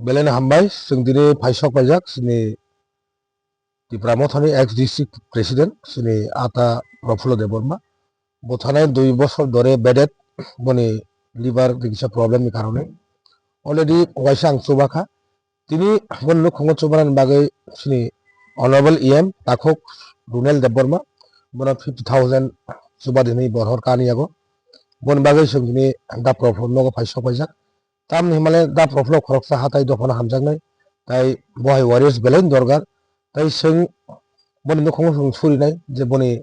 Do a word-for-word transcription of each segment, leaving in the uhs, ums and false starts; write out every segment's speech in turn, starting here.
Belai no hambai, chwng tini phaisok paijak chini Tipra Mothani ex district president chini Ata Prafullo Debbarma. Bo thanai dui bosor dore bedet, boni liver ni kisa problem ni karone. Already waisa ang chubakha. Tini boni nukhungo chubanani bagwi chini honorable E M Takhuk Runel Debbarma, bono fifty thousand chuba dinwi borhor kani yago. Boni bagwi chwng tini da Prafullo nogo phaisok paijak. Tamni hwnmale da Prafullo khoroksa hatai dophano hamjaknai, tai bo hai warriors belai ni dorkar, tai chwng boni nukhungo chwng surinai je boni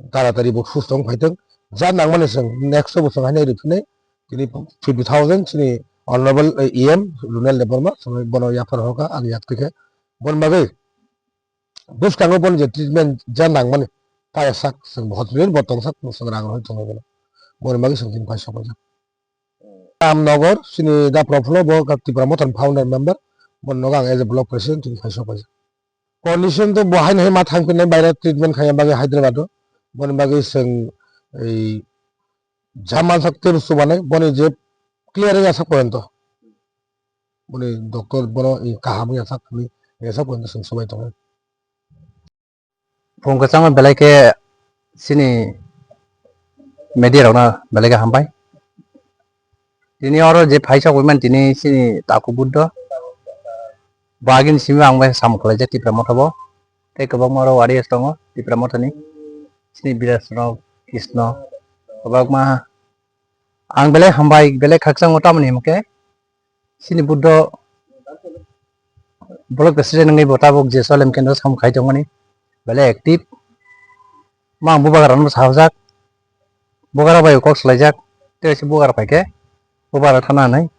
taratari bo susto wng phaithwng, ja nangmani chwng next o bo chwng haino riphinai, tini fifty thousand chini honorable E M Runel Debbarma chwng bono yaphar hoka ang yak tikhe, boni bagwi bwskango boni je treatment ja nangmani kaya sak chwng hospital bo tongsak chwng rang rohoi tongo bono, boni bagwi chwng tini phaisok paijak. Ramnagar, chini da Prafullo bo Tipra Mothani founder member, bo nogo ang as a block president tini phaisok paijak. Condition to bo haino hai ma thang pinai baire treatment khaiya bagwi Hyderabad o, boni bagwi chwng ei jamansak tei chubanai, boni je clear wngya sak porjonto, boni doctor bono kaham wngya sak, wngya sak porjonto chwng chubai tongo. Phung kwchangma belai khe chini media rokno belai khe hambai. Tini oro je phaisa huimani tini chini Takhuk Buddho. Bo agini simi ang bai samung khlaijak Tipra Motha bo. Tei kwbangma oro warriors tongo Tipra Mothani. Chini Biraj rok, Krishna, kwbangma. Ang belai hambai, belai khakchangma tamoni hwnkhe. Chini Buddho block president wngwi bo tabuk je Solem kendro samung khai tongmani, belai active. Ma ang bubagra no sajak, bubagra bai kok swlaijak, tei se bubagra pai khe bubagra thana hinwi.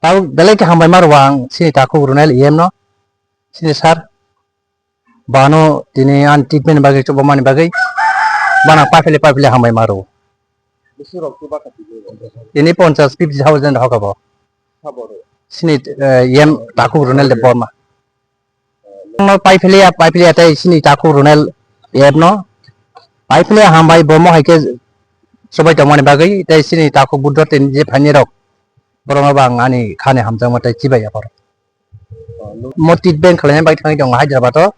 Tabuk belai khe hambai ma rwo ang chini Takhuk Runel E M no, chini sir. Bano tini ani treatment bagwi chubamani bagwi bana paphile paphile hambai ma rwo. Bisi rok chuba kha tini? Tini ponchas fifty thousand hoka bo. Sabo rwo? Chini, eh, E M Takhuk Runel Debbarma. Bono paphile ya, paphile ya tei chini Takhuk Runel E M no. Paphile ya hambai bo mo hai khe chubai tongmani bagwi tei chini Takhuk Buddho tini je phaini rok. Borokno bo ang ani khani hamjakma tei chibai ya borok. Mo treatment khlaina bagwi thangwi tongo Hyderabad o.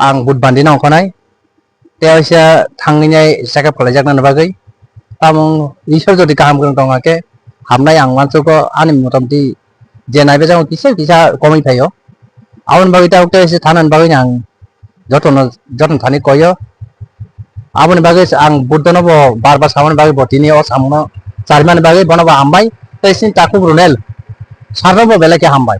Ang Budbandi no ongkhornai. Tei waisa thangwi nai check up khlaijaknani bagwi. Tamo Isor jodi kaham kwrwng tongkha khe hamnai ang uansukgo ani motamti je naibajakgo kisa kisa komwi phaio. Aboni bagwi tabuk tei waisa thanani bagwi ang jotono, jotono thani koio. Aboni bagwi ang Buddhono bo bar bar samani bagwi bo tini o samungno charimani bagwi bono bo hambai. Tei chini Takhuk Runel sir no bo belai khe hambai.